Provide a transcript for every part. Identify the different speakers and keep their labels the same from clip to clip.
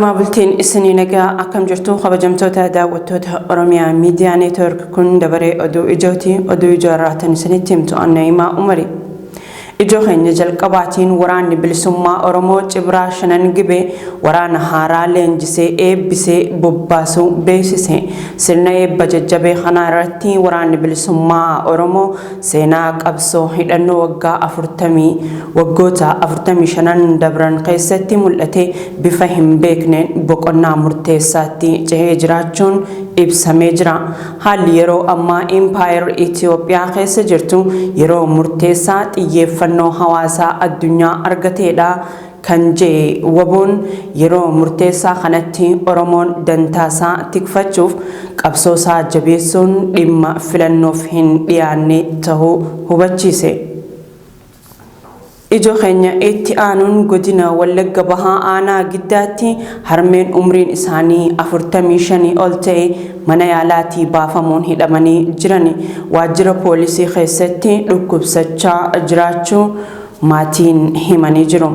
Speaker 1: Oolmaa bultiin isinii nagaa akkam jirtu kabajamtoota daawwattoota Oromiyaa Miidiyaa Neetwoork kun dabaree oduu ijooti oduu ijoo irraatan isinitti himtu Anna'imaa Umari. Ijoo keenya jalqabaatiin waraanni bilisummaa Oromoo Cibraa Shanan Gibee waraana haaraa leenjisee eebbisee bobbaasuu beeksise. Sirna eebba jajjabee kanaa irratti waraanni bilisummaa Oromoo seenaa qabsoo hidhannoo waggaa afurtamii waggoota 45n dabran keessatti mul'ate bifa hin beekneen boqonnaa murteessaatti cehee jiraachuun ibsamee jira. Haalli yeroo ammaa Impaayerri Itiyoophiyaa keessa jirtu yeroo murteessaa xiyyeeffannoo hawaasaa addunyaa argateedha kan je'e WBOn yeroo murteessaa kanatti Oromoon dantaasaa tikfachuuf qabsoosaa jabeessuun dhimma filannoof hin dhiyaanne tahuu hubachiise. Ijoo keenya itti aanuun Godina Wallagga Bahaa Aanaa Giddaatti harmeen umriin isaanii 45 ol ta'e mana yaalaatii baafamuun hidhamanii jirani. Waajjira poolisii keessatti dhukkubsachaa jiraachuu maatiin himanii jiru.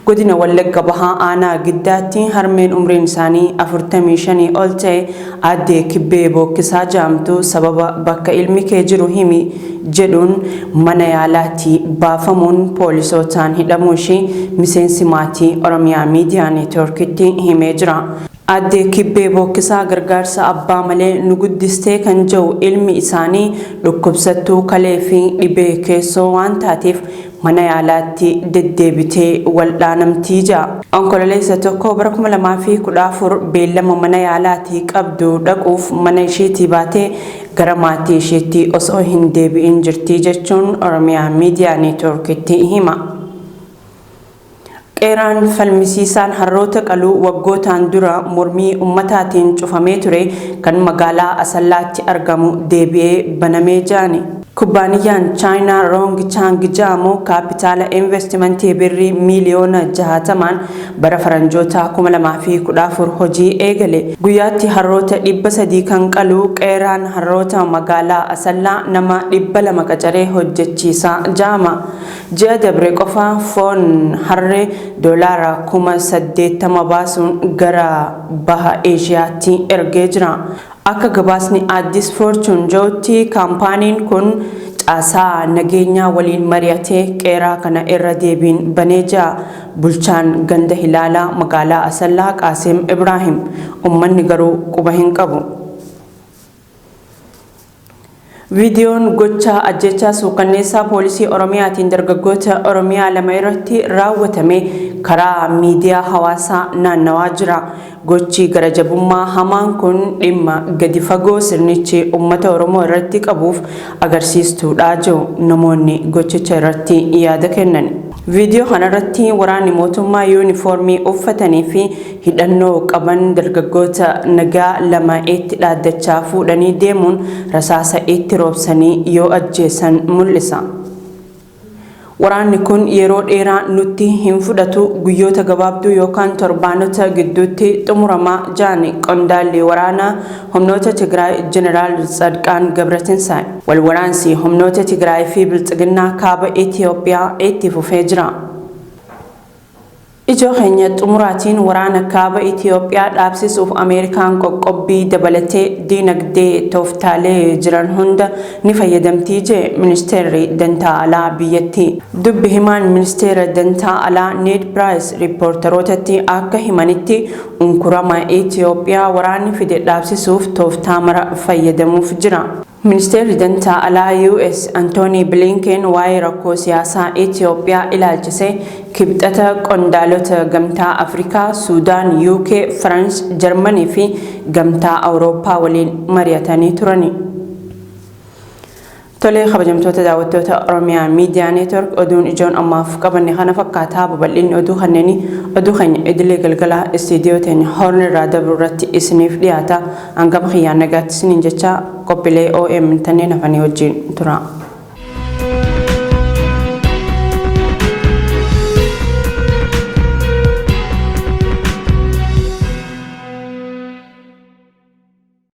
Speaker 1: Godina Wallagga Bahaa Aanaa Giddaatti harmeen umriin isaanii 45 ol ta'e Aaddee Kibbee Bookkisaa ja'amtu sababa bakka ilmi kee jiru himi jedhuun mana yaalaatii baafamuun poolisootaan hidhamuu ishii miseensi maatii Oromiyaa Miidiyaa Neetwoorkitti himee jira. Aadde Kibbee Bookkisaa gargaarsa abbaa malee nu guddistee kan ja'u ilmi isaanii dhukkubsattuu kalee fi dhibee keessoo waan taateef mana yaalaatti deddeebitee waldhaanamtii ja'a. Onkololeessa 1 bara 2014 beellama mana yaalaatii qabdu dhaquuf mana ishiitii baatee gara maatii ishiitti osoo hin deebi'in jirtii jechuun Oromiyaa Miidiyaa Neetwoorkitti hima. Qeeraan falmisiisaan harroota qaluu waggootaan dura mormii ummataatiin cufamee ture kan magaalaa Asallaatti argamu deebi'ee banamee ja'ani. Kubbaaniyyaan Chaayinaa Roong Chaang ja'amu kaappitaala investimantii birrii miiliyoona 60n bara faranjootaa 2014 hojii eegale. Guyyaatti harroota 300 kan qalu qeeraan harroota magaalaa Asallaa nama 200 qacaree hojjechiisa ja'ama. Ji'a dabre qofa foon harree doolaara 80,000 baasuun gara Baha Eeshiyaatti ergee jira. Akka gabaasni Addis Fortune ja'utti kaampaaniin kun caasaa nageenyaa waliin mari'atee qeeraa kana irra deebiin banee ja'a. Bulchaan ganda Hilaalaa magaalaa Asallaa Qaasim Ibraahim. Ummanni garuu quba hin qabu. Viidiyoon gocha ajjeechaa suukanneessaa poolisii Oromiyaatiin dargaggoota Oromiyaa lama irratti raawwatame karaa miidiyaa hawaasaa naannawaa jira. Gochi gara jabummaa hamaan kun dhimma gadi fagoo sirnichi uummata Oromoo irratti qabuuf agarsiistuudha jedhu namoonni gochicha irratti yaada kennan. Viidiyoo kanarratti waraanni mootummaa yuunifoormii uffatanii fi hidhannoo qaban dargaggoota nagaa lama itti dhaaddachaa fuudhanii deemuun rasaasa itti roobsanii yoo ajjeesan mul'isa. Waraanni kun yeroo dheeraa nutti hin fudhatu, guyyoota gabaabduu yookaan torbaanota gidduutti xumurama ja'an qondaalli waraanaa humnoota Tigraay Jeneraal Tsadqaan Gabratinsaay. Wal waraansi humnoota Tigraay fi Bilxiginnaa kaaba Itiyoophiyaa itti fufee jira. Ijoo keenya xumuraatiin waraana kaaba Itiyoophiyaa dhaabsisuuf Ameerikaan qoqqobbii dabalatee diinagdee tooftaalee jiran hunda ni fayyadamtii jee ministeerri dantaa alaa biyyattii. Dubbi himaan ministeera dantaa alaa Need Piraayis riippoortarootatti akka himanitti unkurama Itiyoophiyaa waraanni fide dhaabsisuuf tooftaa mara fayyadamuuf jira. Ministeerri Dantaa Alaa US Antoonii Biliinkeen waa'ee rakkoo siyaasaa Itiyoophiyaa ilaalchisee Kibxata qondaalota Gamtaa Afrikaa, Suudaan, UK, Farans, Jarmanii fi Gamtaa Awurooppaa waliin mari'atanii turani. Tolee kabajamtoota daawwattoota Oromiyaa Miidiyaa Neetwork oduun ijoon ammaaf qabanne kana fakkaataa babal'inni oduu kanneenii oduu keenya idilee galgalaa istiidiyoo teenya Horn irraa dabru irratti isiniif dhiyaata. Hangama kiyyaan nagaatti isiniin jechaa qophiilee OMN tanneen hafanii wajjin turaa.